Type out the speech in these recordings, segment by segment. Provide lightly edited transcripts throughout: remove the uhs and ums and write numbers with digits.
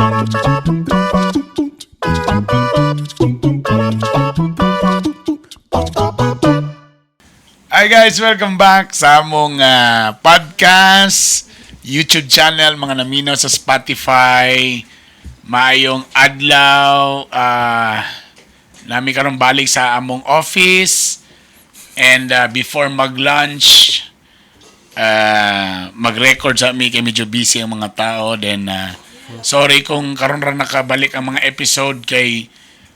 Hi guys, welcome back sa among podcast, YouTube channel, mga naminaw sa Spotify. Maayong adlaw, nami karon balik sa among office and before mag-lunch, mag-record sa mi kay medyo busy ang mga tao. Then sorry kung karon ra nakabalik ang mga episode kay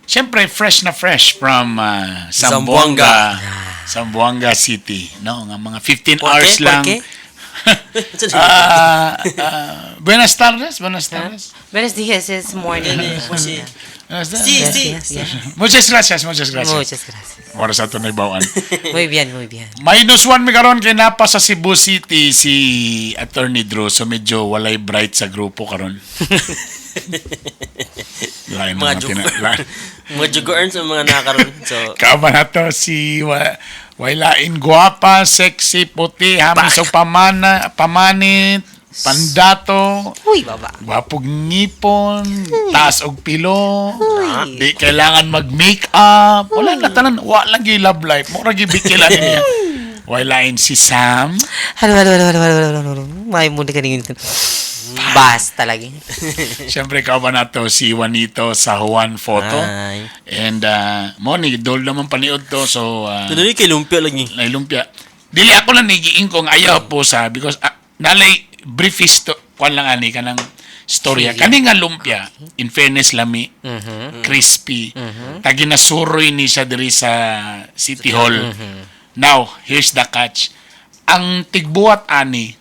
siyempre fresh na fresh from Zamboanga. Zamboanga City, no? Nga mga 15 Por hours qué? lang. Por qué? Buenas tardes, buenas tardes. Buenos días, it's morning. Sí. Buenas tardes. Sí, sí. Yes. Muchas gracias, muchas gracias. Muchas gracias. Wala sa ato na ibawaan. Muy bien, muy bien. -1 mi karon kay napa sa Cebu City si Attorney Drew, so medyo walay bright sa grupo karon. Lain Mga mga joke. Lain. Mga jugoern sa mga nakaroon. So, Kaaba na to si wailain guwapa, sexy, puti, hamis og pamana, pamanit, pandato, Uy, baba. gwapog ngipon, taas og pilo, Uy. di kailangan mag-makeup, wala na tanan, wa lang gyud love life, mo ra gyud bikilan niya. Wailain si Sam. Hello, hello, hello, hello, hello, hello, hello. May muna ka rin. Basta lagi. Siyempre kauban nato si Juanito sa Juan Photo. Ay. And mo ni dol naman paniud to, so Tuloy kay lumpia lagi. Nailumpia. Dili ako lang nigiing kong ayaw po sa because nalay brief kwan lang ani kanang storya. Kani nga lumpia, in fairness lami, crispy. Tagi nasuroy ni siya diri sa City Hall. Now, here's the catch. Ang tigbuhat ani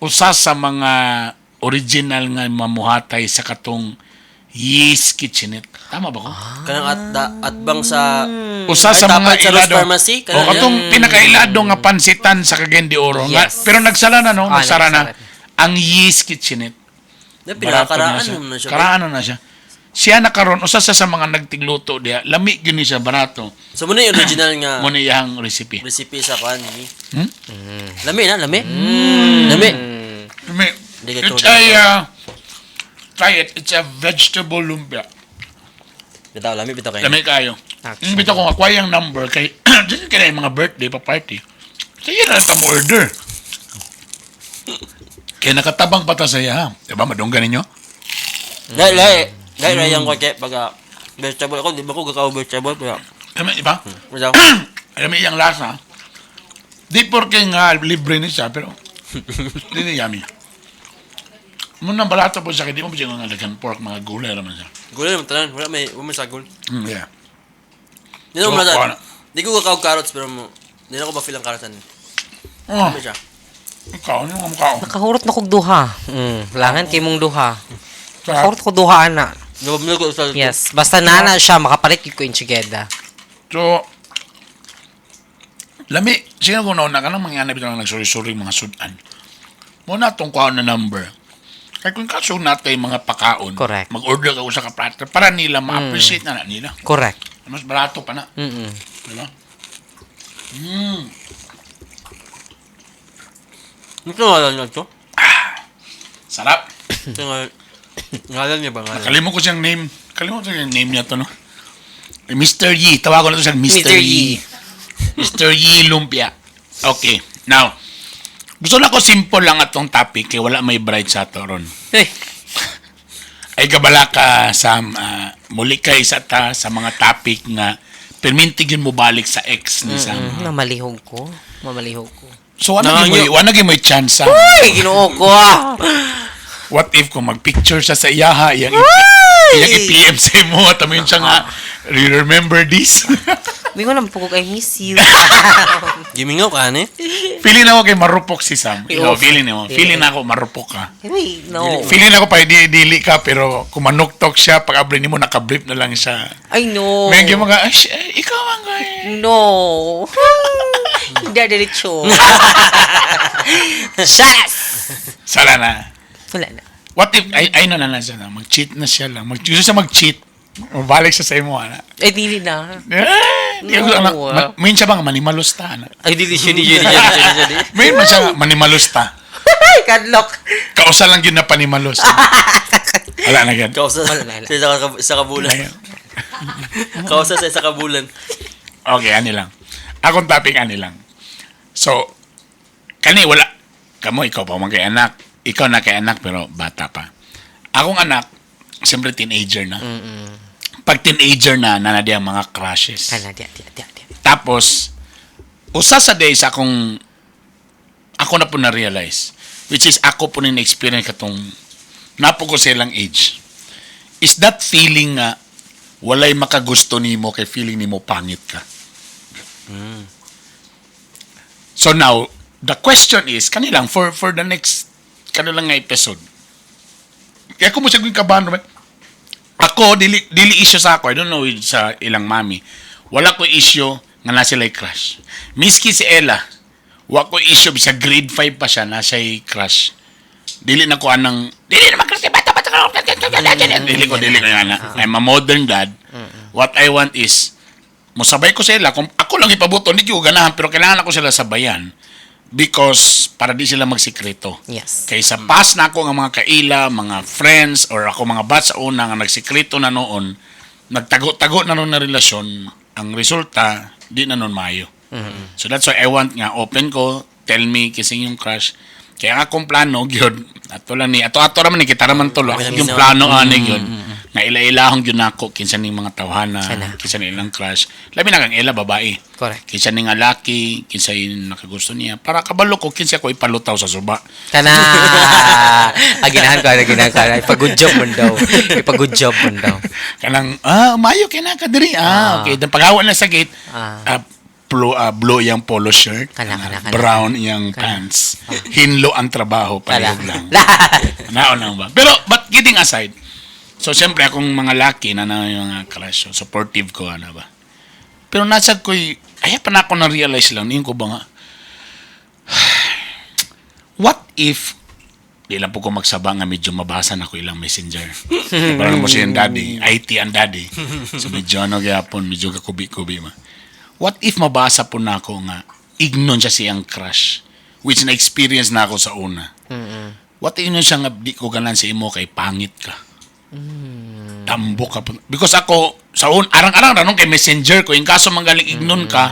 usa sa mga original nga mamuhatay sa katong Yeast Kitchenette. Tama ba ko? Kanang at atbang sa Usa Ay, sa mga tapat sa Rose ilado. Pharmacy, O kanang katong pinakailado nga pansitan sa Cagayan de Oro. Nga, Yes. pero nagsara na no, Ah, nagsara na. nagsara. Ang Yeast Kitchenette. Na Barato pinakaraan na siya. naman na siya. Karaan na siya. Siya na karon usa sa mga nagtigluto diya. Lami gyud ni siya, barato. So mo na yung original nga Mo ni iyang recipe. recipe sa kwan ni. Hmm? Lami na, lami. Lami. Lami. Hindi ka It's tulad. a try it. It's a vegetable lumpia. Bitaw lami bitaw kayo. Lami kayo. Actually. Yung bitaw ko nga yung number kay dito kay mga birthday pa party. Sige na lang mo order. Kaya nakatabang pa ta sa iya, ha. Diba, madunggan ninyo? Dai dai. Dai dai yung kay pag vegetable ako, di ba ko gakaw vegetable pero Lami, di ba? bitaw. Alam mo iyang lasa. Di porke nga libre ni siya, pero di ni yummy. Muna barato po siya, kaya di mo ba siya nga daghan pork, mga gulay naman siya. Gulay naman tanan, wala may sagol. Yeah. Di na So, ko malasa. kuha na. Di ko gakaw carrots pero mo di na ko ba feel ang carrots ani. Oh, Lami siya. ikaw, ano ang mukha ko? Nakahurot na kog duha. Langan kay mong duha. Nakahurot ko duha ana. Nabablo ko sa Yes, basta nana siya makapalit gyud ko inchigeda. So, lami, sino kung nauna ka nang mga anap lang nagsuri-suri mga sudan. Muna itong kuha na number. Kaya kung kaso natin mga pakaon, Correct. mag-order ka usa ka platter para nila ma-appreciate na nila. Correct. Mas barato pa na. Diba? Ito ngalan niya to? Sarap. Ito ngalan niya ba ngalan? Kalimot ko siyang name. Kalimot ko siyang name niya to, no? Eh, Mr. Yi. Tawagan na to siyang Mr. Mr. Yi. Yi. Mr. Yi Lumpia. Okay. Now, gusto na ko simple lang atong topic kay wala may bright sa ato ron. Eh, Ay kabala ka Sam, muli kay sa ta sa mga topic nga perminti gyud mo balik sa ex ni Sam. Mamalihog ko. Mamalihog ko. So wala gyud mo chance, Sam. Uy, Ginoo ko ah. What if kung magpicture siya sa iyaha, iyang i-PM sa imo at amin siya nga, "You remember this?" Mingon lang po ko, I miss you. Gimingaw ka ani? Feeling ako kay marupok si Sam. Ikaw, Oo. feeling mo. Feeling ako marupok ka. Wait, no. Feeling ako pa dili ka pero kung manuktok siya pag abri nimo nakabrief na lang siya. I know. May mga ay, ikaw ang gay. No. Hindi diretso. Yes! Sala na. Wala na. What if ay ay na siya na mag-cheat na siya lang. Gusto siya mag-cheat. Mabalik siya sa imo ana. Ay, dili na. Eh, di ko No. ana. Minsan siya bang manimalusta ana. Ay dili siya di siya di siya di siya di. May man siya nga manimalusta. Kadlok. Kausa lang yun na panimalos. Wala na gan. Kausa Wala na, wala. sa isa ka bulan. Kausa sa isa ka bulan. Okay, ani lang. Akong topic, ani lang. So, kani wala. Kamo, ikaw pa man kay anak. Ikaw na kay anak, pero bata pa. Akong anak, siyempre teenager na. Pag teenager na, nanadi ang mga crushes. Kana di di di di. Tapos, usa sa days akong ako na po na-realize, which is ako po na experience katong napo ko sa ilang age, is that feeling nga walay makagusto nimo kay feeling nimo pangit ka. So now, the question is, kanilang for the next kanilang nga episode. Kaya kung mo siya kabahan, Robert, ako, dili, dili issue sa ako. I don't know with sa ilang mami. Wala ko issue nga na sila crush. Miski si Ella, wa ko issue sa grade 5 pa siya na siya crush. Dili na ko anang dili na mag-crush bata bata ka. Dili ko ana. I'm a modern dad. What I want is musabay ko sila kung ako lang ipabuto hindi ko ganahan pero kailangan ako sila sabayan because para di sila magsikreto. Kay sa past na ako nga mga kaila, mga friends, or ako mga batch sa una nga nagsikreto na noon, nagtago-tago na noon na relasyon, ang resulta, di na noon maayo. So that's why I want nga open ko, tell me kising yung crush. Kaya nga akong plano, gyud, ato lang ni, ato-ato raman ni, kita raman tulo, ako yung plano ani gyud, nga ila-ilahong gyud nako kinsa ning mga tawhana, Sana. kinsa ning ilang crush. Labi na kang ila babae. Kinsa ning nga laki, kinsa yung nakagusto niya. Para kabalo ko kinsa ko ipalutaw sa suba. Kana. Aginahan ko, aginahan ko. Ipa-good job man daw. Ipa-good job man daw. Kanang maayo kay na ka diri. Ah, okay. Then pagawa na sa gate, blue iyang polo shirt, Kana, kana, kana. brown iyang pants. Hinlo ang trabaho, Kana. palihog lang. Naon lang ba? Pero but kidding aside, so siyempre akong mga laki na na yung mga crush, so supportive ko ano ba. Pero nasa ko'y, ay pa na ako na-realize lang, niyon ko ba nga, what if, di lang po ko magsaba nga medyo mabasa na ko ilang messenger. Parang mo siya yung daddy, IT ang daddy. So medyo ano gyapon, medyo kakubi-kubi ma. What if mabasa po na ako nga, ignon siya siyang crush, which na-experience na ako sa una. What if yun siya nga di ko ganan sa imo kay pangit ka. Tambo ka po. Because ako, sa arang-arang ranong kay messenger ko, in kaso manggaling ignon ka,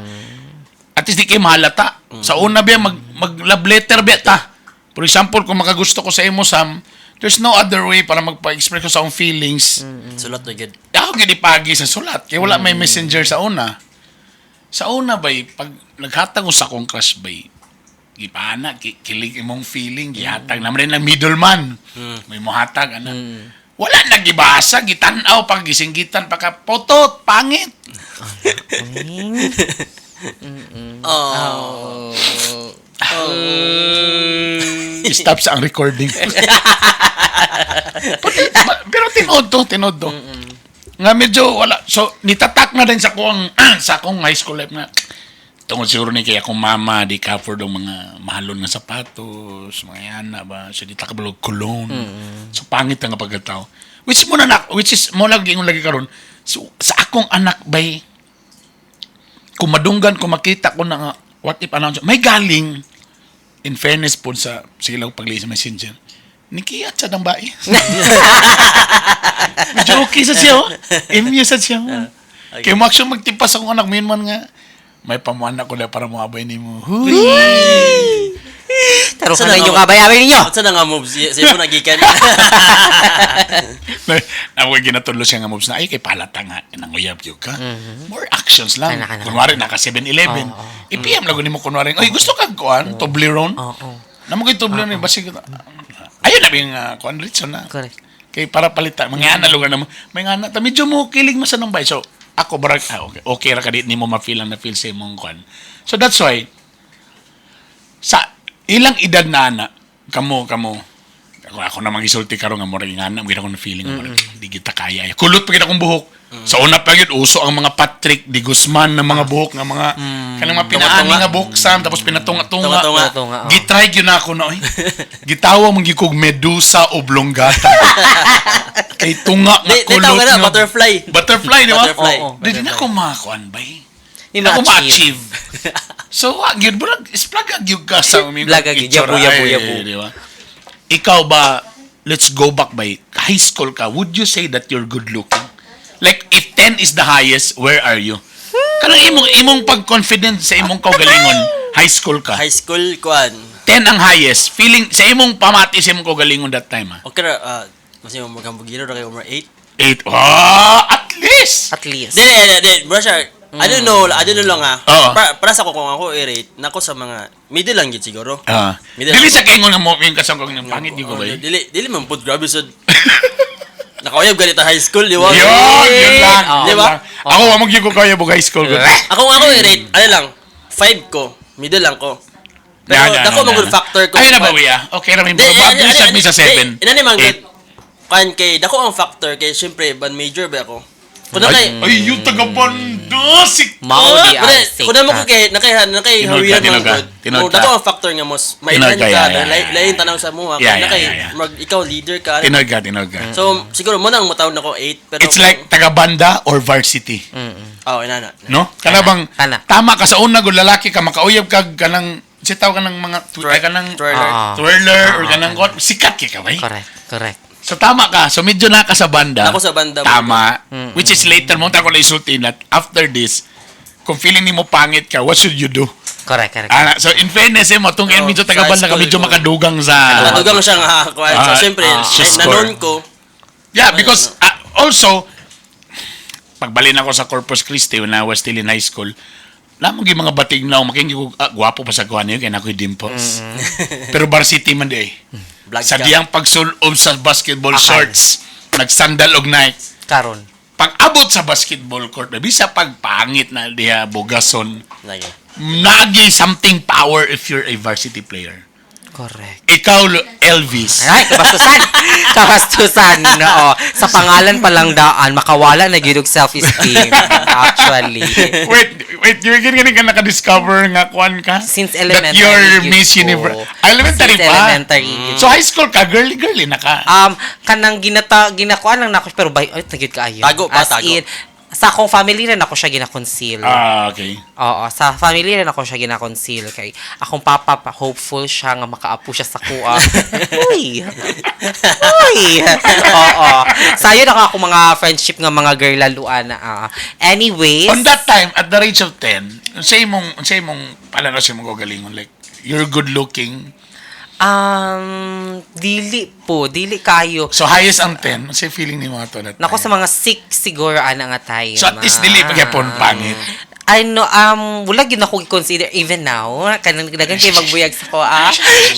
at least di kay mahalata. Sa una biya, mag love letter biya ta. For example, kung makagusto ko sa imo, Sam, there's no other way para magpa-express ko sa akong feelings. Sulat na gid. Ako ginipagi sa sulat. Kaya wala may messenger sa una. Sa una bay, pag naghatag ko sa akong crush bay, gipana, kilig imong feeling, gihatag naman rin ng middleman. May muhatag, ana. Wala na gibasa, gitanaw, pag gisinggitan, pagka potot, pangit. Oh. Stop sa ang recording. Pero tinod to, tinod to. Nga medyo wala. So, nitatak na din sa akong high school life na tungod siguro ni kay akong mama di ka afford ang mga mahalon nga sapatos, mga yana ba, so di ta kabalo cologne. So pangit ang pagkatao. Which mo na na, which is mo lagi ingon lagi karon. So sa akong anak bay kung madunggan ko makita ko na nga, what if announce may galing in fairness po sa sige lang pagli sa messenger nikiyat sa ng bae. Medyo okay sa siya, oh. Emu sa siya. Oh. Kaya mo action magtipas akong anak, mayon man nga, may pamuan ako na para moabay nimo. Huy! Tarong Saan ka na ninyo nga- kabay ninyo. Unsa na nga moves sa imo nagikan? Na ako ginatulo siya nga moves na, ay, kay palata nga, nanguyab yun ka. More actions lang. Kana, kana, Kunwari, naka 7-Eleven. I-PM lang mo kunwari, ay, gusto kang kuan, Toblerone. Oo. Namo kay Toblerone, basig, ayun na yung kuan, Richon na. Correct. Kay para palita, mga ana lugar na mo, may nga na, ta medyo mo kilig mo sa nang bay. So, ako barag, okay, okay ra ka di nimo ma-feel ang na-feel sa imong kuan. So that's why, sa ilang edad na ana, kamo, kamo, ako na magisulti karon nga murag nga ana, ko na feeling nga murag, di kita kaya. Kulot pa gid akong buhok. Sa una pa gid uso ang mga Patrick de Guzman na mga buhok nga mga kanang mga pinaani Tunga-tunga. nga buhok sam tapos pinatunga-tunga. Tunga-tunga. Tunga-tunga, oh. Gitry gyud na ako na oy. Gitawa man gyud kog Medusa oblongata. Kay tunga nga Di kulot tawag na nga- butterfly. Butterfly, di ba? Butterfly. Oo. Di na ako makakuan bay. Di Di na ako ma-achieve. ma-achieve. So, wa gyud burag isplagag gyud ka sa uming Blagag gyud, yabu, yabu, yabu. Di ba? Ikaw ba, let's go back by high school ka, would you say that you're good looking? Like, if 10 is the highest, where are you? Kanang imong pag-confident sa imong kaugalingon, high school ka. High school kuan. 10 ang highest. Feeling, sa imong pamati sa imong kaugalingon that time, ah. Okay ra mas yung maghambugiro ra kayo number 8. 8. Ah, at least! At least. Di, di, di, bro siya. I don't know, I don't know lang ah. Oo. Para sa ko kung ako i-rate, nako sa mga middle lang gid siguro. Ah. Middle Dili lang. sa kaingon nga mo yung kasangkong ng pangit, di ko ba Oh, yun? Dili, dili man pud grabe sad. Nakauyab ganito high school, di ba? Yun, yun lang. Oo. Yun Di ba? lang. Ako, wa magyud ko kaya high school ko. Ako ako i-rate, ano lang, 5 ko. Middle lang ko. Pero dako man good factor ko. Ay na ba, Wia? Okay ra may Di, mga eh, sabi sa 7. Di, inani man good. Kan kay dako ang factor kay syempre ban major ba ako. Kung na kay Ay, yung taga-banda, si Mao di Kung ay sick kung na mo ka. ko kay nakay nakay Tinood ka, hawiran man tinood ka. good. Tinood Oh, ka. dako ang factor nga mas Tinood mailan ka, ka, yeah, yeah. lain tanaw sa mo Yeah, kung yeah, nakay yeah. mag ikaw leader ka. Tinood ka, tinood ka. So siguro mo nang motawag nako 8 pero It's like taga-banda or varsity. Oh, inana. No? Kana bang Kana. tama ka sa una gud lalaki ka makauyab ka kanang sitaw ka ng mga ay kanang Twirler. Ah. twirler or kanang sikat kay ka bay. Correct, correct. So tama ka. So medyo na ka sa banda. Nako sa banda mo. Tama. Which is later mo ta ko na isulti that after this kung feeling nimo pangit ka, what should you do? Correct, correct. Ah, so in fairness eh, mo tong Oh, medyo sa taga banda ka high school medyo ko. makadugang sa Nadugang siya nga kuan. So Ah, syempre siya score. nanon ko. Yeah, because also pagbalin ako sa Corpus Christi when I was still in high school, namo gyud mga batig na making ko gwapo pa sa kuan niyo kay nakoy dimples. Pero varsity man di eh. Vlog Sa ka. diyang pagsulob sa basketball Akal. shorts, nagsandal og Nike. Karon. Pag abot sa basketball court, bisa pagpangit na diha bogason, Lagi. nagi something power if you're a varsity player. Correct. Ikaw, Elvis. Ay, kabastusan. Kabastusan. Oo. Sa pangalan pa lang daan, makawala na gyud og self-esteem. Actually. Wait, wait, you gani ka naka-discover nga kuan ka? Since That elementary. you're gyud Miss ko. Universe. Elementary Since pa? elementary. Gyud. So high school ka, girly girly na ka. Kanang ginata ginakuan lang nako pero bay ay nagyud kaayo. Tago pa, As tago. in, sa akong family rin ako siya gina-conceal. Ah, okay. Oo, sa family rin ako siya gina-conceal kay akong papa pa, hopeful siya nga makaapo siya sa kuha. Uy. Uy. Oo. Sayo na ako mga friendship nga mga girl laluan na. Ah. Anyways, On that time, at the age of 10, say mong, pala na sa imong kagalingon, like, you're good looking. Dili po, dili kayo. So highest ang 10, say feeling ni mga to that Nako time? sa mga 6 siguro ana nga tayo. So at least dili pa gyapon pangit. Ano, wala gyud ako i-consider even now. Kanang dagan kay magbuyag sa ko, ah.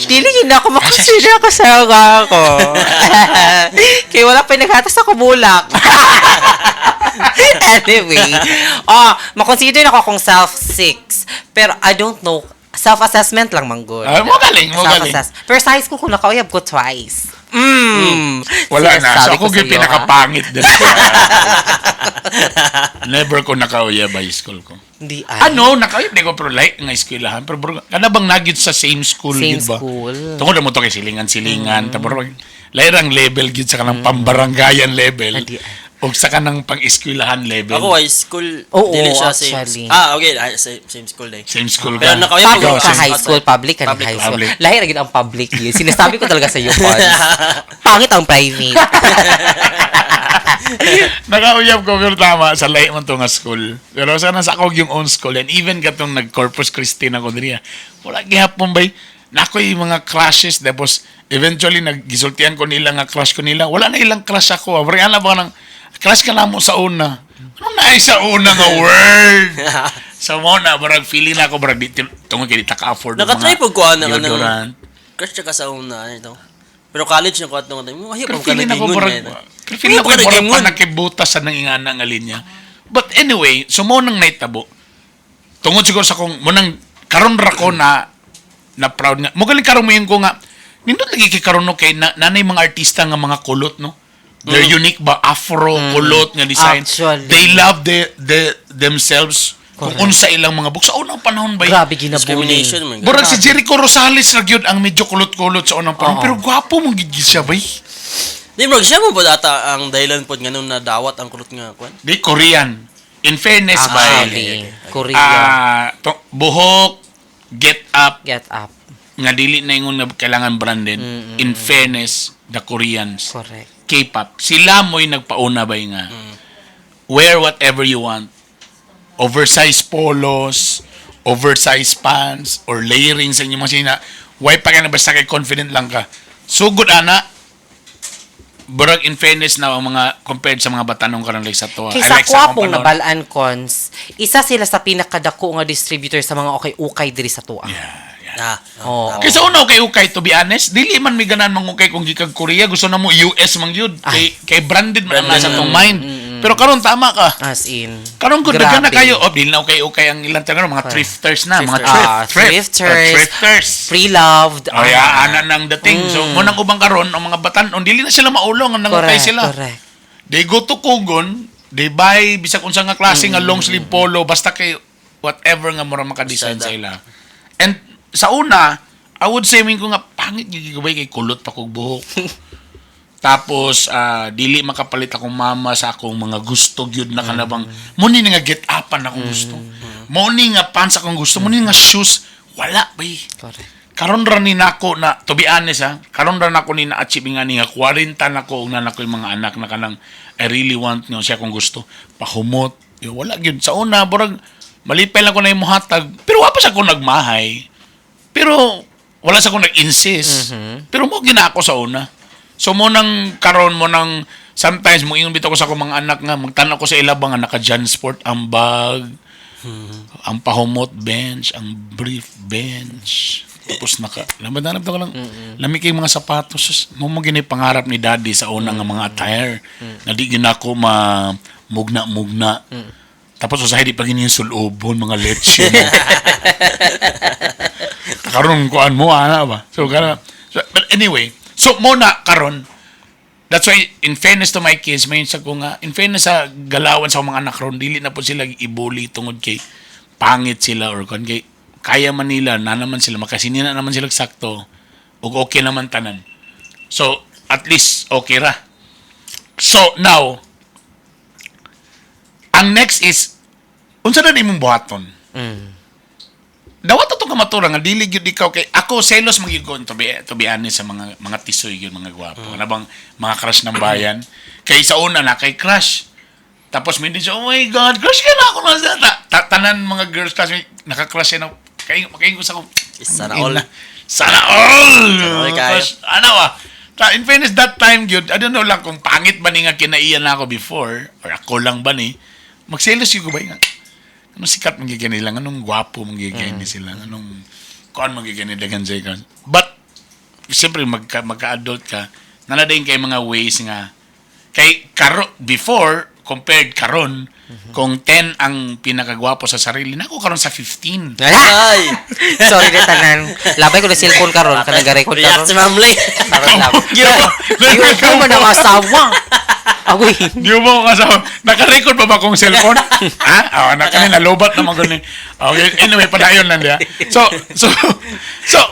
Dili gyud ako makonsider ako sa ako. Kay wala pa naghatas ako bulak. Anyway, oh, makonsider na ako akong self 6. Pero I don't know, self-assessment lang man good. Ah, mo galing, mo galing. Self-assess. Pero sa high school ko nakauyab ko twice. Wala na. So Sinasabi ako ko yung sa iyo, ha? pinakapangit din. Never ko nakauyab high school ko. Hindi ay. Ano, nakauyab di ko pero like nga eskwelahan. Pero bro, kada bang nagyud sa same school Same gyud ba? school. Tungod na mo to kay silingan-silingan, mm. Lairang level gyud sa kanang pambaranggayan level. Adi, ay. O sa kanang pang-eskwelahan level. Ako high school, Oo, dili siya same. actually. Ah, okay, ah, same, same school day. Same school Pero ka. nakauyab Public ko ka same- high school, public ka Public, high school. public. Lahi ra gyud ang public yun. Sinasabi ko talaga sa iyo, Pons. Pangit ang private. Nakauyab ko pero tama sa lahi man to nga school. Pero sana sa ako yung own school and even katong nag Corpus Christi na ko diri. Wala gihapon bay. Nako yung mga crushes tapos eventually naggisultian ko nila nga crush ko nila. Wala na ilang crush ako. Pero ana ba nang crush ka namo sa una. Ano na ay sa una nga word? Sa mo na barag feeling na ako barag di tungod kay di ta ka-afford og Nakatry mga po ko ano ng deodorant. crush siya ka sa una ano ito. Pero college na ko atong time. Ayaw Pero pa ka feeling ako nagingon. barag, eh. pero feeling Ayaw ako pa ka barag pa nagingon. nakibutas sa nangingana nga linya. But anyway, so mo nang naitabo. Tungod siguro sa kung mo nang karon ra ko na na proud nga. Mo galing karon mo yun ko nga nindot lagi kay karon no kay na, nanay mga artista nga mga kulot no. They're unique ba afro kulot nga design. Actually. They love the themselves kung Correct. unsa ilang mga books. Sa unang panahon ba? Grabe ginabully. Discrimination man. Murag si Jericho Rosales ra gyud ang medyo kulot-kulot sa unang panahon Oo. pero gwapo mong gid siya bay. Di bro, siya mo ba ata ang dahilan pod nganong nadawat ang kulot nga kwan? Di Korean. In fairness Actually, by Korea. buhok, get up, Get up. Nga dili na ingon nga kailangan branded. In fairness, the Koreans, K-pop, sila mo'y nagpauna ba nga wear whatever you want. Oversized polos, oversized pants, or layering sa inyong mga sina. Why pa ka na basta kay confident lang ka. Sugod ana, burag in fairness na ang mga compared sa mga batanong karon like sa to. Kay sa I like kuha akong pong panahon. nabalaan cons, isa sila sa pinakadako nga distributor sa mga ukay-ukay diri sa tuwa. Yeah. Ah. Oo. Kaysa una kay ukay, to be honest, dili man mi ganahan mangukay kung gikag Korea, gusto na mo US man gyud. Kay branded man ang nasa tong mind. Pero karon tama ka. As in. Karon gud daghan na Grabe. kayo. Oh, dili na ukay ukay ang ilang taga mga thrifters na, mga Thrifters. thrift, Ah, thrift, thrifters. Thrifters. Pre-loved. Oh, yeah, ana nang dating. So, mo nang ubang karon ang mga batan-on dili na sila maulong ang nangukay Correct, sila. They go to Kogon, they buy bisag unsa nga klase nga long sleeve polo basta kay whatever nga mura maka-design Basta sa ila. And sa una, I would say min ko nga pangit gyud gibay kay kulot pa kog buhok. Tapos dili makapalit akong mama sa akong mga gusto gyud na kanabang mo ni nga get upan akong gusto. Mo ni nga pants akong gusto, mo ni nga shoes wala bay. Karon ra ni nako na, to be honest ha, karon ra nako ni na-achieve nga ni nga 40 nako ug na nako yung mga anak na kanang I really want nga siya kung gusto pahumot. Yo, wala gyud sa una, burag malipay lang ko na yung muhatag pero wa pa sa ko nagmahay. Pero wala sa ko nag-insist. Pero mo gina ako sa una. So mo nang karon mo nang sometimes mo ingon bitaw ko sa akong mga anak nga magtan-aw ko sa ila ba nga naka Jansport ang bag, ang pahumot bench, ang brief bench. Tapos naka, lamad ko lang, lami kay mga sapatos. Sus, mo gini pangarap ni daddy sa una nga mga attire. Na di gina ako ma mugna-mugna. Tapos usahay di pa gini yung sulobon, mga leche. Karon kuan mo ana ba? So kana so, but anyway, so mo na karon. That's why in fairness to my kids, may sa ko nga in fairness sa galawan sa akong mga anak ron, dili na po sila ibuli tungod kay pangit sila or kon kay kaya man nila na naman sila makasinina naman sila sakto ug okay naman tanan. So at least okay ra. So now ang next is unsa na imong buhaton? Dawat to kamatura nga dili gyud ikaw kay ako selos magyud ko to be honest sa mga tisoy gyud mga gwapo. Kana bang mga crush ng bayan? Kay sa una na kay crush. Tapos may siya, "Oh my God, crush ka na ako na sa tanan mga girls classmate naka-crush siya na kay kay ko sa ko. Sana all. Sana all. Sana all kayo. Crush, ano ba? In fairness, that time gyud, I don't know lang kung pangit ba ni nga kinaiyan na ako before or ako lang ba ni magselos gyud ko ba nga. Anong sikat magiging nila? Anong gwapo magiging ni sila? Anong kuan magiging ni dagan sa ikaw? But, siyempre, magka-adult ka, nana din kay mga ways nga, kay karo, before, compared karon, kung 10 ang pinakagwapo sa sarili, nako karon sa 15. Ay! Sorry na tanan. Labay ko na cellphone karon kanang ga-record React karon. si Ma'am Lee. Karon lang. Ay, mo na asawa. Agoy. Di mo ko kasama. Naka-record pa ba akong cellphone? Ha? Oh, na kanina lobat naman ko ni. Okay, anyway, padayon lang diya. So,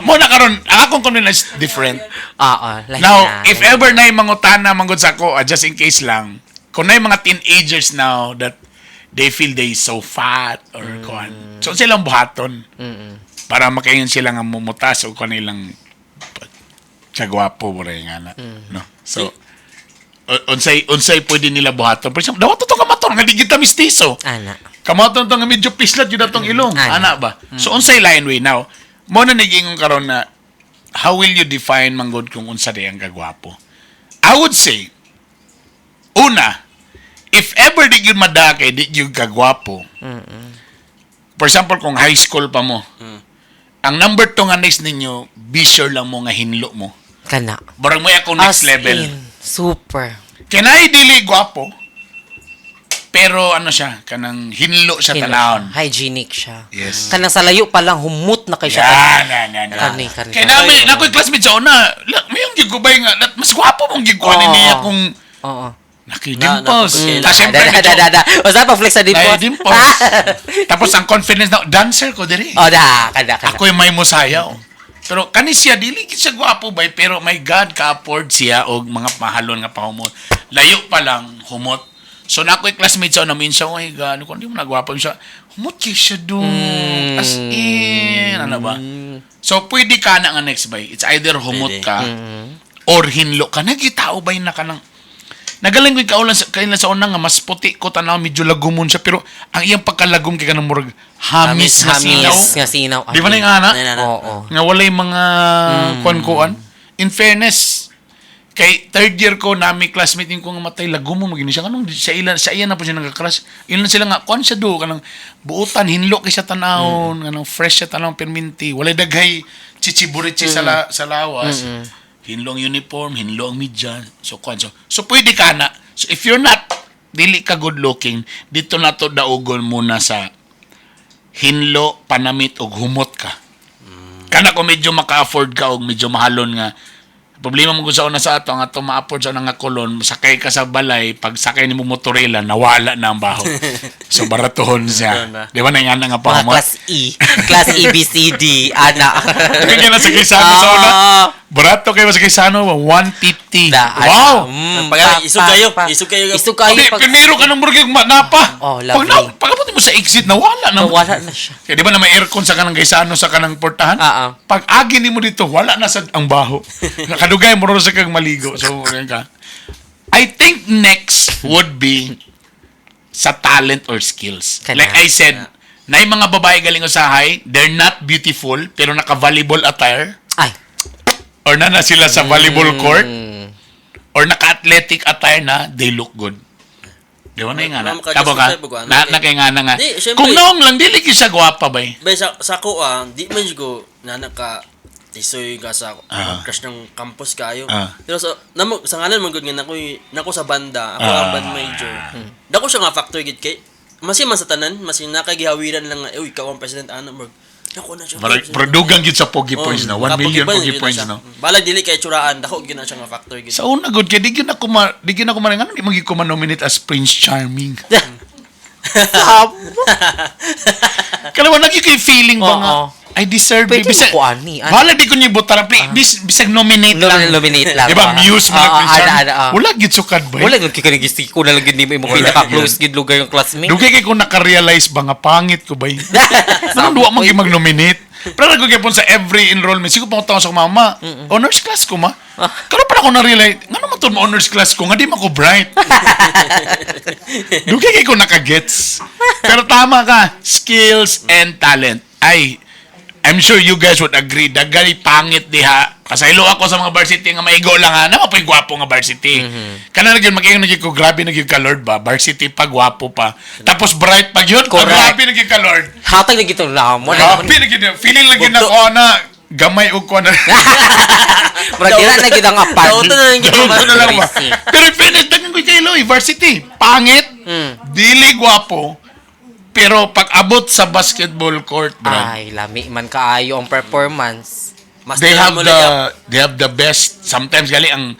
mo na karon, ang akong confidence is different. Oo, lahi Now, na. if ever na yung mangutana manggod sa ako, just in case lang, kung na yung mga teenagers now that they feel they so fat or kuan. So, silang buhaton. Para makaingon sila nga mumutas o kanilang kagwapo mo rin nga na. No? So, unsay pwede nila buhaton. For example, dawat to kamaton nga di kita mistiso. Ana. Kamaton to nga medyo pislat yun atong ilong. Ana. Ana ba? So unsay line way now? Mo na nagingon karon na how will you define manggod kung unsa di ang kagwapo? I would say una, if ever di yun madakay, di yun kagwapo. For example, kung high school pa mo, ang number 2 nga next ninyo, be sure lang mo nga hinlo mo. Kana. Barang mo akong next As level. in, super. Kinay dili gwapo, pero ano siya, kanang hinlo sa Hinlo. tanawon. Hygienic siya. Yes. Kanang sa layo pa lang humot na kay siya. Yan, yan, yan, yan. Kani, kani. Kaya namin, nako'y classmate sa una, may yung gigubay nga, mas gwapo mong giguan Oo. niya kung Oo. nakidimples. Na, Ta, siyempre, Da, da, medyo, da, da. Basta pa flex sa dimples. dimples. Tapos ang confidence na, dancer ko diri. Oh, da, kada, kada. Ako yung may musayaw. Pero kani siya dili gid siya gwapo bay pero my God ka-afford siya og mga mahalon nga pahumot. Layo pa lang humot. So na ako'y classmate sa una minsan, oh my God, kung di mo nagwapo siya, humot kay siya dun. As in, ano ba? So, pwede ka na nga next bay. It's either humot Pwede. ka or hinlo ka. Nagitao bay na ka ng. Nagaling ko kaulan sa kailan sa una nga mas puti ko tanaw, medyo lagumon siya, pero ang iyang pagkalagom kay kanang murag hamis nga sinaw. Hamis nga sinaw. Di ba na yung ana? Na, na, na. Oo. Nga walay mga kuan-kuan. In fairness, kay third year ko nami classmate yung ko nga matay, lagumon magini siya, kanang sa ilan sa iya na po siya nagka-crush. Ilan sila nga kuan siya do, kanang buotan, hinlo kay sa tanawon, kanang fresh siya tanawon, perminti walay daghay chichiburichi sa sa lawas, hinlo ang uniform, hinlo ang media, so kuan, so pwede ka na. So if you're not, dili ka good looking, dito na to daugon muna sa hinlo, panamit og humot ka. Kana ko medyo maka-afford ka og medyo mahalon nga problema mo kung sa una sa ato ang ato ma-afford sa una nga kolon, sakay ka sa balay, pag sakay nimo motorela, nawala na ang baho. So baratohon siya. Baratohon ba? Di ba na nga Mga pahumot? class E. Class E, B, C, D. Ana. Kaya na sa Kaysano sa una. Ah. Barato kayo sa Kaysano, 150. Da, ana. Wow! Pag- isog kayo, isog kayo. Isog kayo. Okay, primero ka ng burger napa. Oh, Pag, lovely. na, pag abot mo sa exit, nawala na. Nawala na siya. Kaya di ba na may aircon sa kanang Gaisano sa kanang portahan? Ah, ah. Pag agi nimo dito, wala na sa ang baho. Nakadugay mo ro sa kang maligo. So, ganyan ka. I think next would be sa talent or skills. Kana. Like I said, na yung mga babae galing usahay, they're not beautiful, pero naka-volleyball attire, Ay. or na na sila sa volleyball court, or naka-athletic attire na, they look good. Di ba na yung nga na? Ma'am, Kabo ka? ka-justify ba ko, ano? Na, na kay nga na nga. Di, syempre. Kung noong lang, dili gyud siya gwapa ba eh. Bay sa ko ah, di man jud ko nana ka tisoy ka sa crush ng campus kayo. Pero sa namo sa ngalan man gud nga nako nako sa banda, ako ang band major. Dako siya nga factor gid kay masin man sa tanan, masin nakagihawiran lang nga, uy, ikaw ang president ana mo. Nako na siya. Marag, president. produgan gyud sa pogi Oh, points na. 1 kapogi million points, pogi yun na points siya. no. Balag dili kay tsuraan, dako gyud na siya nga factor gid. Sa una gud kay di gyud ako ma di gyud ako ma ngano di man gyud ko ma-nominate as Prince Charming. Sab. Kala wala gyud kay feeling ba nga Oo. I deserve it. Pwede mo ko ani, ano? Bahala di ko niyo butaran. Bisag nominate lang. Nominate lang. Di ba? Muse mga Oo, Prince ana, Charming. ana, ah. Wala gyud sukad ba? Wala gyud kay kanang ko na lang gyud nimo imong Wala pinaka-close gyud lugar yung classmate. Dugay kay kung naka-realize ba nga pangit ko ba? Anong duwa man gyud mag-nominate? Pero nagugay gyapon sa every enrollment. Siguro pangutang sa akong mama, honors class ko ma. Karon pa ako na-realize, ngano man to mo honors class ko, nga di man ko bright. Dugay kay ko naka-gets. Pero tama ka, skills and talent. Ay, I'm sure you guys would agree, dagay pangit diha. Kasaylo ako sa mga varsity nga maigo lang ha. Nama pa yung gwapo nga varsity. Kana na gyud maging nagyud ko grabe na gyud ka Lord ba. Varsity pa gwapo pa. Tapos bright pa gyud. Correct. Grabe na gyud ka Lord. Hatag na gito na mo. Grabe na gyud. Feeling lang gyud Bugto. nako na gamay og ko na. Murag dira na gid ang apan. Dauto na lang gid. Dauto na lang ba? Crazy. Pero in fairness, dagan ko kay Loy, varsity. Pangit, dili gwapo, pero pag abot sa basketball court, bro, Ay, lami man kaayo ang performance. Mas they have mo the they have the best. Sometimes gali ang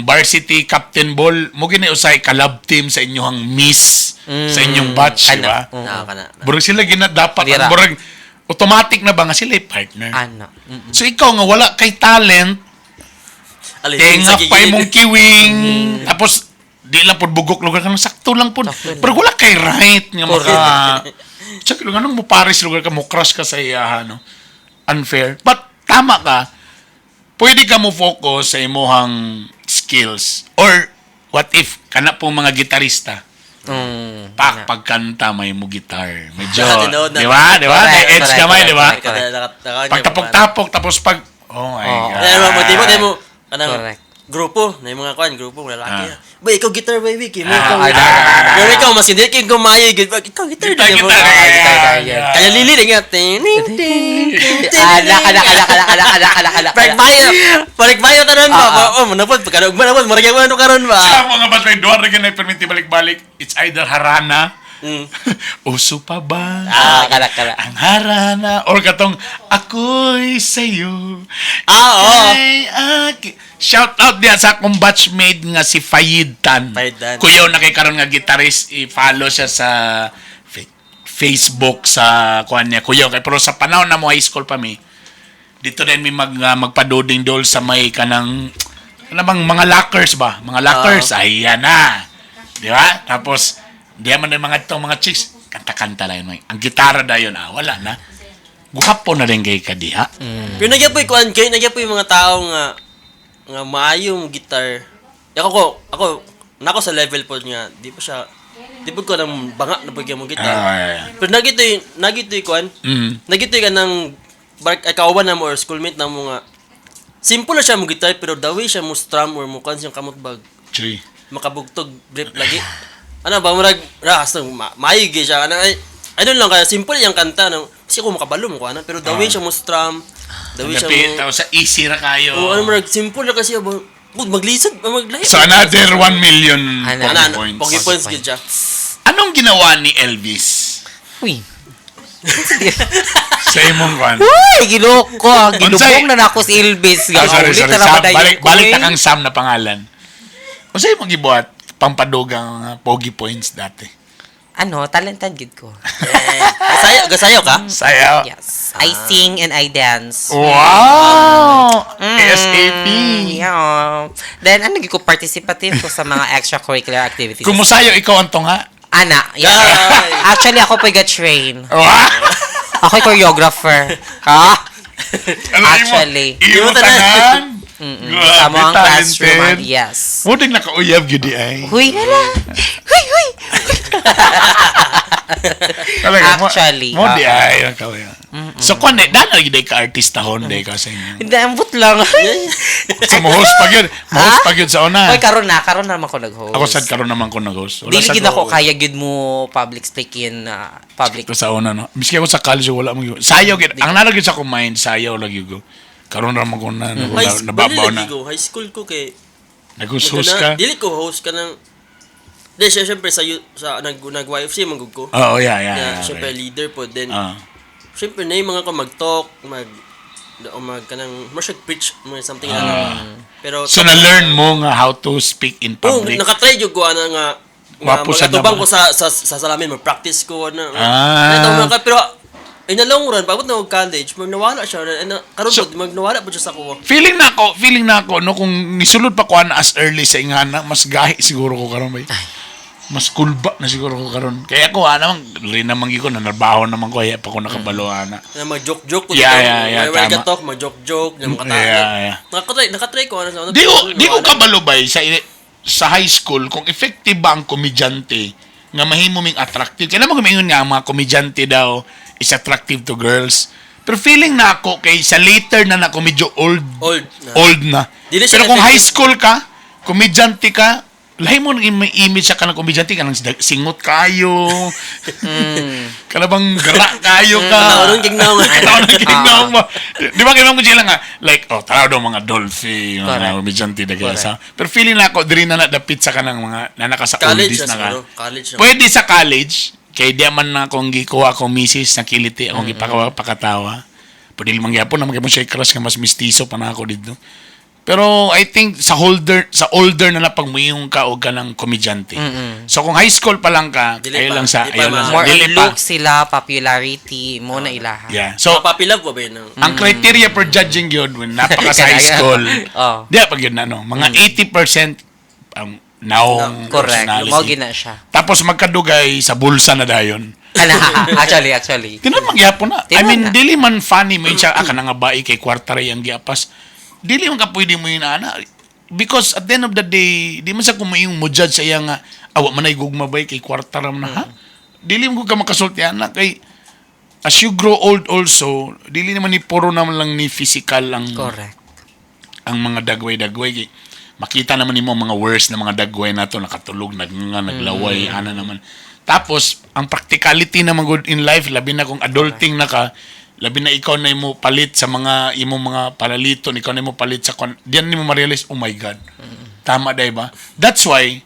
varsity captain ball mo gini usay kalab team sa inyong miss sa inyong batch, di ba? Kana. Na kana. Burag sila gina dapat Dira. ang burag automatic na ba nga sila partner. Ana. Mm. So ikaw nga wala kay talent, Alin, tenga sa pa gigilid. imong kiwing. Tapos di lang pud bugok lugar kanang sakto lang pud. Sakto lang. Pero wala kay right nga maka Tsaka lugar nung mo pares lugar ka mo crush ka sa iya no. Unfair. But tama ka. Pwede ka mo focus sa imuhang skills or what if kana pong mga gitarista. Pak pagkanta may mo guitar. Medyo, Ah, tinuod na. di ba? Di ba? Correct, May edge correct, gamay, di ba? correct, correct. Pagtapok-tapok tapos pag oh my Oo. God. Kaya mo motibo mo kanang Correct. grupo, na yung mga kuan, grupo lalaki. Ah. Bay, ikaw guitar baby, kay mo Ah, ikaw. ah, ah, Pero ikaw mas hindi kay gumayo gud. Ikaw guitar Guitar, di mo. guitar. Ah, guitar, guitar, yeah. Kaya lili lang nga ting ting ting. Ala, ala, ala, ala, ala, ala, ala, ala. Balik balik bayo tanan ba? Ah, ah. Oh, manapod pagka manapod murag mo karon ba. Sa mga bas may duwa ra gyud permiti balik-balik. It's either harana, uso pa ba? Ah, kala, kala. Ang harana or katong ako'y sa'yo. Ah, oo. Ika'y Shout out diya sa akong batchmate nga si Fayid Tan. Fayid Tan. Kuyaw na kay karon nga guitarist, i-follow siya sa Facebook sa kuan niya. Kuyaw kay pero sa panahon na mo high school pa mi. Dito din mi magpadoding dol sa may kanang ano bang mga lockers ba? Mga lockers, ayan na. Di ba? Tapos, di man yung mga itong mga chicks, kanta-kanta lang yun. Ang gitara dayon, ah, wala na. Guwapo na rin kay ka diha. Pero nagyapoy kuan kay nagyapoy mga tao nga nga maayo mo guitar. Ako nako sa level po nga di pa siya di po ko nang banga na pag mo guitar. Ah, yeah, yeah. Pero nagitoy kuan. Nagitoy ka ng bark ay kauban na mo or schoolmate na mo nga simple na siya mo guitar pero the way siya mo strum or mo kuan siyang kamot bag Tree. makabugtog grip lagi. Ano ba murag ras maayo gyud siya ano ay I don't lang kaya simple yung kanta no. Kasi ako makabalo mo kuan pero the way siya mo strum, the way siya Dapit, mo tapos sa easy ra kayo. Oh, ano murag simple na kasi ba. Good, maglisod, maglahi. So another 1 million Ano, pogi Ano, ano, points. pogi points gyud siya. Anong ginawa ni Elvis Uy. sa imong kwan? Uy, giloko. Gilubong Unsay- na nako si Elvis. Ah, sorry, Ulit sorry. na Sam, naman dayon balik, ko, balik eh. na kang Sam na pangalan. Unsay imong gibuhat pampadugang mga pogi points dati? Ano, talented gid ko. Eh, gasayo, gasayo ka? Sayaw. Yes. I sing and I dance. Wow! ASAP! Yeah. Then, ano, gid ko participative ko sa mga extracurricular activities. Kung musayo, ikaw ang tunga. Ana, yeah. Ay. Actually, ako pa ga-train. Wow! Ako choreographer. Ha? Alam mo, Actually. Iyo Imo tanan. tanan. Grabe, Sa mo ang classroom. talented. Yes. Mo din nakauyab gyud di ay. Huy, hala. Huy, huy. Talaga, Actually, mo di ay nakauyab. So kung ano, dahil lagi day ka artista hon day ka sa inyo. Hindi, ambot lang. So mo-host pa gyud, mo-host pa gyud sa una. Hoy, karon na naman ko nag-host. Ako sad karon naman ko nag-host. Wala Dili sad gid ako kaya gid mo public speaking public. Ko sa una no. Miski ako sa college wala mo gyud. Sayaw gyud. Ang nalo gyud sa akong mind sayaw lagi ko. Karon ra man ko na, na, High school, nababaw na. ko, high school ko kay Nag-host ka. Dili ko host ka ng Di, siya, syempre sa nag nag YFC manggug ko. Oo, yeah. Yeah, yeah, syempre okay. leader po then. Ah. Syempre na yung mga ko mag-talk, mag o mag kanang mo siya preach mo something ano. Pero So na-learn mo nga how to speak in oh, public. nakatry jud ko ana nga nga Wapo sad na magatubang ba? ko sa salamin, mag-practice ko ana. Ah. Pero in the long run, pagod na og college, mag nawala siya na karon So- so, mag nawala po siya sa kuha. Feeling na ako no kung nisulod pa ko ana as early sa ingana, mas gahi siguro ko karon bay. Mas kulba na siguro ko karon. Kaya ako ana man rin naman gyud ko nanarbaho naman ko kaya pa ko nakabalo ana. Na mag-joke-joke ko Yeah, dito. yeah, May tama. talk, mag-joke-joke, na mga Yeah. Nakatry ko ano sa Di ko kabalo bay sa high school kung effective ba ang komedyante nga mahimo ming attractive. Kaya naman kumingon nga ang mga komedyante daw is attractive to girls. Pero feeling na ako kay sa later na na medyo old Old na. old na. Dili siya Pero kung high effective. school ka, komedyante ka, lahi mo nang image siya ka ng komedyante ka nang singot kayo. Kana bang gara kayo ka. Tanaw kig naong. Tanaw ng kignaong mo. Di ba kaya mo sila nga like oh tanaw daw mga dolphy, mga Correct. komedyante na kaya sa. Pero feeling na ako diri na nadapit sa kanang mga nanaka sa College oldies na na ka. siguro. College na. Pwede sa college, kay di man na akong gikuha akong misis na kiliti akong gipakawa pakatawa. Pwede lang gyapon na magyapon siya crush nga mas mistiso pa na ako dito. Pero I think sa older na lang pag muiyong ka og ka ng komedyante. So kung high school pa lang ka, Dili ayaw pa. lang sa Di pa ayaw lang sa More dili on pa. look sila, popularity, mo na ilaha. Yeah. So Puppy love ba ba yun? ang criteria for judging yun when napaka sa high school. Oh. Di pag yun na no, mga 80% ang naong Correct. personality. Mo gina siya. Tapos magkadugay sa bulsa na dayon. Ana, actually. Tinuod magyapon na. I Tinuod mean, na. dili man funny mo yun siya, ah, kanang nga bae kay kwarta ray ang giapas. Dili man ka pwede mo yun, ana. Because at the end of the day, di man sa kung mo judge sa iya nga, awa man ay gugma bay kay kwarta ram na, ha? Dili mo ka makasulti, ana, kay as you grow old also, dili naman ni puro naman lang ni physical ang Correct. ang mga dagway-dagway. Kay makita naman nimo ang mga worst na mga dagway nato nakatulog, nagnga, naglaway, ana naman. Tapos ang practicality naman good in life, labi na kung adulting na ka, labi na ikaw na imo palit sa mga imong mga palaliton, ikaw na imo palit sa kon, diyan nimo ma-realize, oh my God. Tama day ba? That's why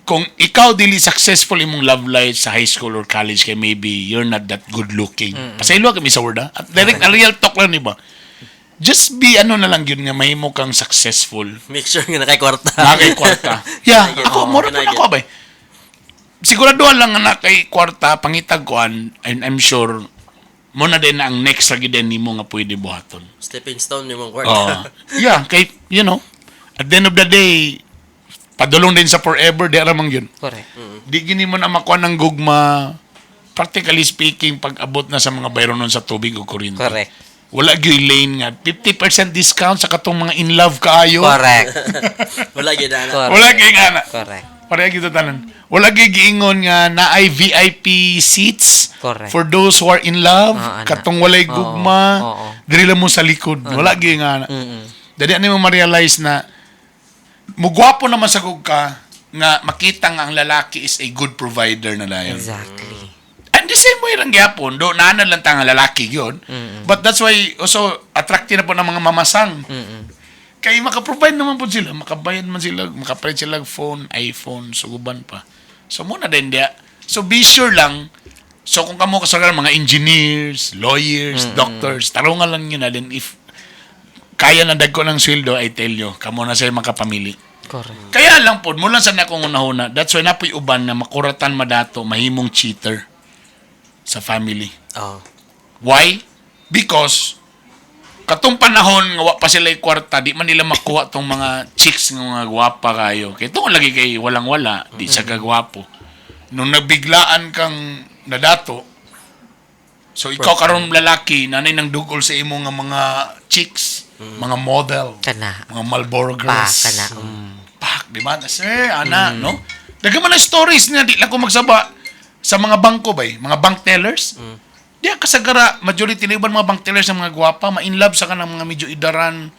kung ikaw dili successful imong love life sa high school or college kay maybe you're not that good looking. Pasaylo kami sa word ha. At direct a real talk lang ni ba? Just be ano na lang yun nga mahimo kang successful. Make sure nga nakay kwarta. Nakay kwarta. Yeah, ako mura Can I po ako ba. Sigurado lang nga nakay kwarta pangitag kuan and I'm sure mo na din na ang next ra gyud din nimo nga pwede buhaton. Stepping stone yung mga kwarta. Oh. Yeah, kay you know, at the end of the day padulong din sa forever di ra man yun. Correct. Di gini mo na makuha ng gugma. Practically speaking, pag abot na sa mga bayronon sa tubig o kuryente. Correct. Wala gyud lane nga 50% discount sa katong mga in love kaayo. Correct. Wala gyud ana. Correct. Wala gyud nga na. Correct. Pareha gyud tanan. Wala gyud giingon nga naay VIP seats Correct. for those who are in love, Oo, ana. katong walay Oo, gugma, oo. diri lang mo sa likod. Wala gyud nga na. Dali ani mo ma-realize na mugwapo naman sa gug ka nga makita nga ang lalaki is a good provider na dayon. Exactly. And the same way lang gyapon, do naana lang ta nga lalaki yun. But that's why also attractive na po ng mga mamasang. Kay maka-provide naman po sila, makabayad man sila, makapalit sila og phone, iPhone, suguban pa. So muna din dia. So be sure lang. So kung kamo kasagaran mga engineers, lawyers, doctors, tarungan lang yun na din if kaya na dagko ng sweldo, I tell you, kamo na sa'yo makapamili. Correct. Kaya lang po, mula sa nakong unahuna, that's why napoy uban na makuratan madato, mahimong cheater sa family. Oh. Why? Because katong panahon nga wa pa sila kwarta, di man nila makuha tong mga chicks nga mga gwapa kayo. Kay tungod lagi kay walang-wala, di siya kagwapo. Nung nabiglaan kang nadato, so ikaw karon lalaki, nanay nang dugol sa imo nga mga chicks, mga model, Kana. mga Marlboro Pa, girls. kana. Pak, di ba? Sir, ana, no? Daghan man ang stories nga di lang ko magsaba sa mga bangko bay, mga bank tellers. Di ang kasagara, majority na iban mga bank tellers ng mga gwapa, ma-in love sa kanang mga medyo idaran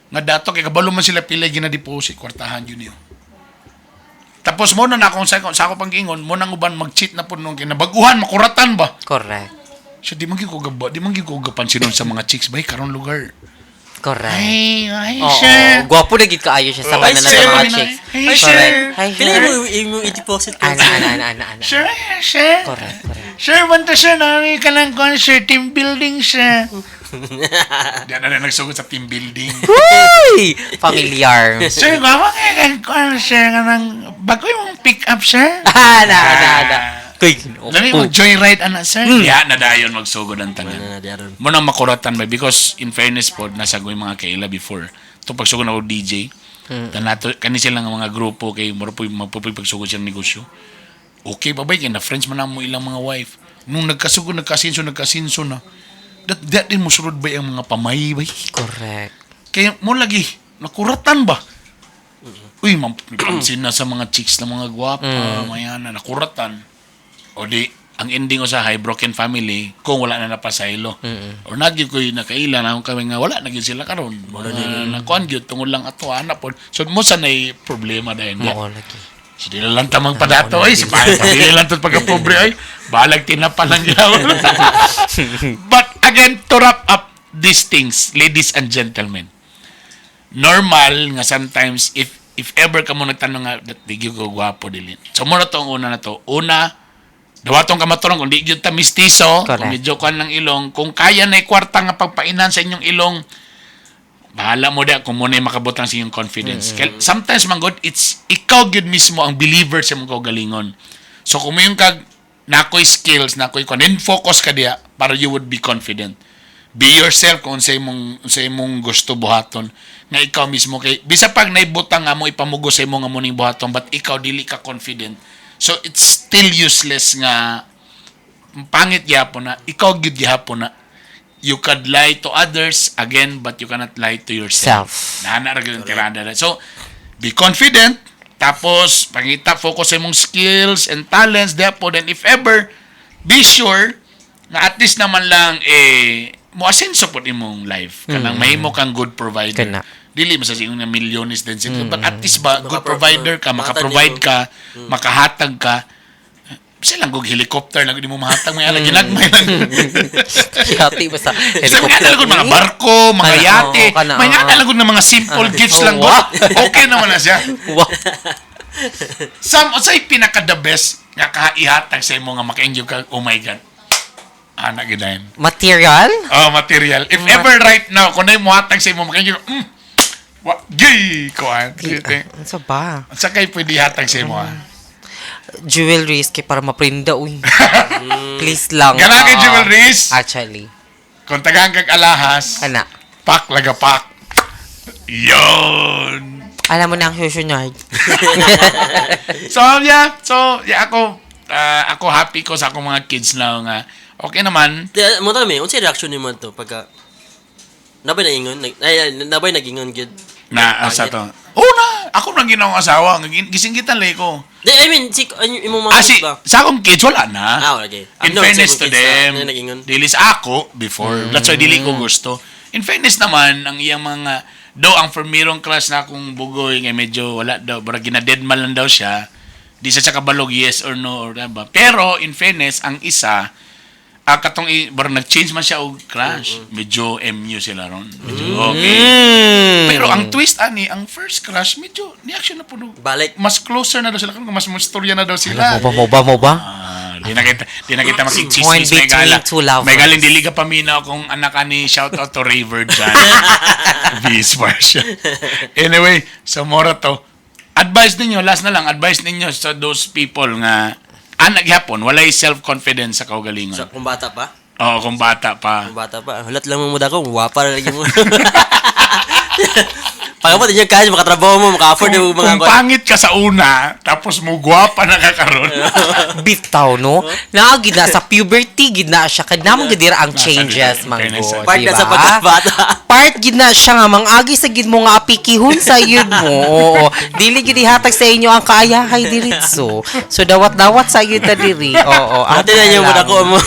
nga dato kay kabalo man sila pila gina-deposit kwartahan yun yun. Tapos mo na na akong sa ako pang giingon, mo nang uban mag-cheat na po nung kinabaguhan, makuratan ba? Correct. So di man gyud ko gaba, di man gyud ko gapansinon sa mga chicks bay karon lugar. Correct. Ay, ay, Oo. sir. Gwapo na gid kaayo siya sa Ay, tanan sir, sa mga mami na- chicks. Ay, Correct. sir. Hi, Pila sir. mo imo i-deposit ko? Ana, ana, ana, ana, ana. Sir, sir. Correct, correct. Sir, banta sir, nari ka lang concert, team building, sir. Di na rin nagsugod sa team building. Uy! Familiar. Sir, gawa ka kang concert ka ng, bago yung pick up, sir. Ana, ana, ana. Kuy, Lami mo, joyride, ana, sir. Ya, na dayon magsugod ang tanan. Ana na di aron. Mo nang makuratan ba because in fairness po, nasa ko yung mga kaila before. Ito pagsugod ako DJ, tanato, kani sila nga mga grupo kay mura po mapupoy pagsugod silang negosyo. Okay pa ba kay na friends man na mo ilang mga wife. Nung nagkasugod, nagkasinso, nagkasinso na. That din mo sulod ba ang mga pamay ba? Correct. Kaya mo lagi, nakuratan ba? Uy, pansin na sa mga chicks na mga gwapa, maya na, nakuratan. O di, ang ending ko sa high broken family, kung wala na napasaylo. Or nagyo ko'y nakaila na kami nga, wala na gyud sila karon. Wala na nakuan gyud, tungod lang ato, anak po. So, mo sa nay problema dahil. Mao lagi. So, di na lang tamang padato, ay, si Pare, lang to pagka-pobre, ay, balag tinapa lang yaw. But again, to wrap up these things, ladies and gentlemen, normal nga sometimes, if ever ka mo nagtanong nga, that di gyud ko gwapo dili. So, muna to ang una na to. Una, dawatong kamaturan, kung di gyud ta mistiso, kung Correct. medyo kuan lang ilong, kung kaya na kwarta nga pagpainan sa inyong ilong, bahala mo da kung muna makabutang sa inyong confidence. Kaya sometimes man god, it's ikaw gyud mismo ang believer sa imong kaugalingon. So kung mo kag nakoy skills, nakoy kwan, then focus ka diya para you would be confident. Be yourself kung unsay imong gusto buhaton nga ikaw mismo kay bisa pag naibutang nga mo ipamugo sa imo nga mo ning buhaton but ikaw dili ka confident. So it's still useless nga pangit gyapon na ikaw gyud gihapon na you could lie to others again but you cannot lie to yourself. Self. Nana ra gyud ang tirada na. So be confident tapos pangita focus sa imong skills and talents therefore then if ever be sure na at least naman lang eh mo asenso pod imong life kanang mahimo kang good provider. Kana. Dili man sa ingon nga milyones din sila but at least ba good provider ka, Makatag maka-provide nimo. ka, makahatag ka. Bisa lang kung helicopter lang di mo mahatag may ala ginagmay lang. Yate ba sa Sa mga lang mga barko, mga Kana, yate, oo, kana, may oo. nga lang na mga simple gifts Oh, lang wow. okay naman na siya. Wow. Sam, unsay pinaka the best nga kaihatag sa imo nga maka-enjoy ka, oh my God. Ana gidayon. Material? Oh, material. If ever right now, kung na mo hatag sa imo maka-enjoy ka, wa, gay, kuan. Ano sa ba? Sa kay pwede hatag sa imo, ah? Jewelries kay para maprinda uy. Please lang. Gana kay Oo. jewelries? Actually. Kung tagaan kag alahas, Ana. pak laga pak. Yon. Alam mo na ang susunod. So, yeah. So, yeah, ako, Ako happy ko sa akong mga kids na nga okay naman. Di, mo tami, unsay reaction nimo to pagka nabay naingon, ay, ay, nabay nagingon gyud? Na sa to. Oh na, ako nang ginawang asawa, gisinggitan lay ko. Di, I mean, si ano, imong mga Ah, si, kids ba? sa akong kids, wala na. Ah, okay. In No, fairness sa to imong kids na, them, na nagingon. dili sa ako before. That's why dili ko gusto. In fairness naman, ang iyang mga, do ang firmirong class na akong bugoy, nga medyo wala daw, bara ginadedma lang daw siya. Di sa siya kabalog, yes or no, or ba. Pero, in fairness, ang isa, katong, bara nag-change man siya og crush. Medyo MU sila ron. Medyo okay. Pero ang twist ani, ang first crush, medyo ni-action na po. No. Balik. Mas closer na daw sila, mas mustorya na daw sila. Mo ba, mo ba, mo ba? Ah, di na kita Torn makikchismis. May between gala. two lovers. May galing dili ka paminaw kung anak ka ni shout out to Raver dyan. V siya. Anyway, so mora to. Advice ninyo, last na lang, advice ninyo sa those people nga anak gyapon, walay self-confidence sa kaugalingon. So, kung bata pa? Oo, kung bata pa. Kung bata pa. Hulat lang mo muda ko, wapa na lagi mo. Pag din yung cash, makatrabaho mo, maka-afford Kung, yung mga kung pangit ka sa una, tapos mo gwapa na ka karon. Bitaw, no? Naa gid na sa puberty gid na siya kay namo gid dira ang Nasa changes gid na, man fairness, gud, Part di na sa ba? pagkabata. Part gid na siya nga mangagi sa gid mo nga apikihon sa yun mo. Oo. Dili gid ihatag sa inyo ang kaayahay diritso. So dawat-dawat sa yun ta diri. Oo. Ate na yung lang. muna ko mo.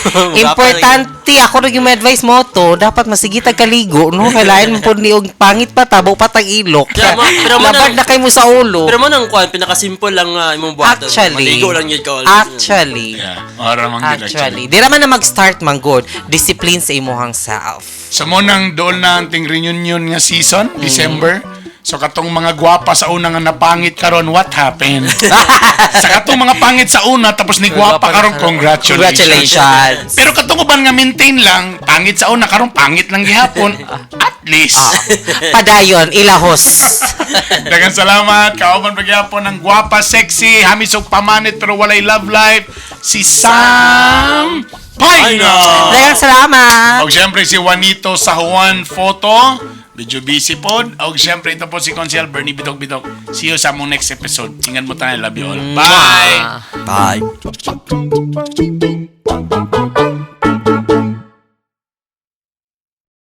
Importante ako rin yung may advice mo to, dapat masigitag kaligo, no? Kailangan mo po ni og pangit pa tabo pa tag ilok. Pero mo Labad na kay mo sa ulo. Pero mo nang kuan, pinakasimple lang nga imong buhaton. Actually, Maligo lang yun ka always. Actually, Yeah, ora man gid actually, di raman na mag-start man good. Discipline sa imuhang self. Sa mo nang dool na ang ting reunion nga season, December. So katong mga gwapa sa una nga napangit karon, what happened? Sa katong mga pangit sa una tapos ni gwapa karon, congratulations. Congratulations. Pero katong uban nga maintain lang, pangit sa una karon pangit lang gihapon, at least. Padayon, ilahos. Daghang salamat. Kauban pagyapon ng gwapa, sexy, hamisog pamanit pero walay love life, si Sam Paino. Daghang salamat. Og siyempre si Juanito sa Juan Photo. Medyo busy pod. Og siyempre ito po si Consiel Bernie Bitok Bitok. See you sa among next episode. Tingnan mo tayo. Love you all. Bye! Bye.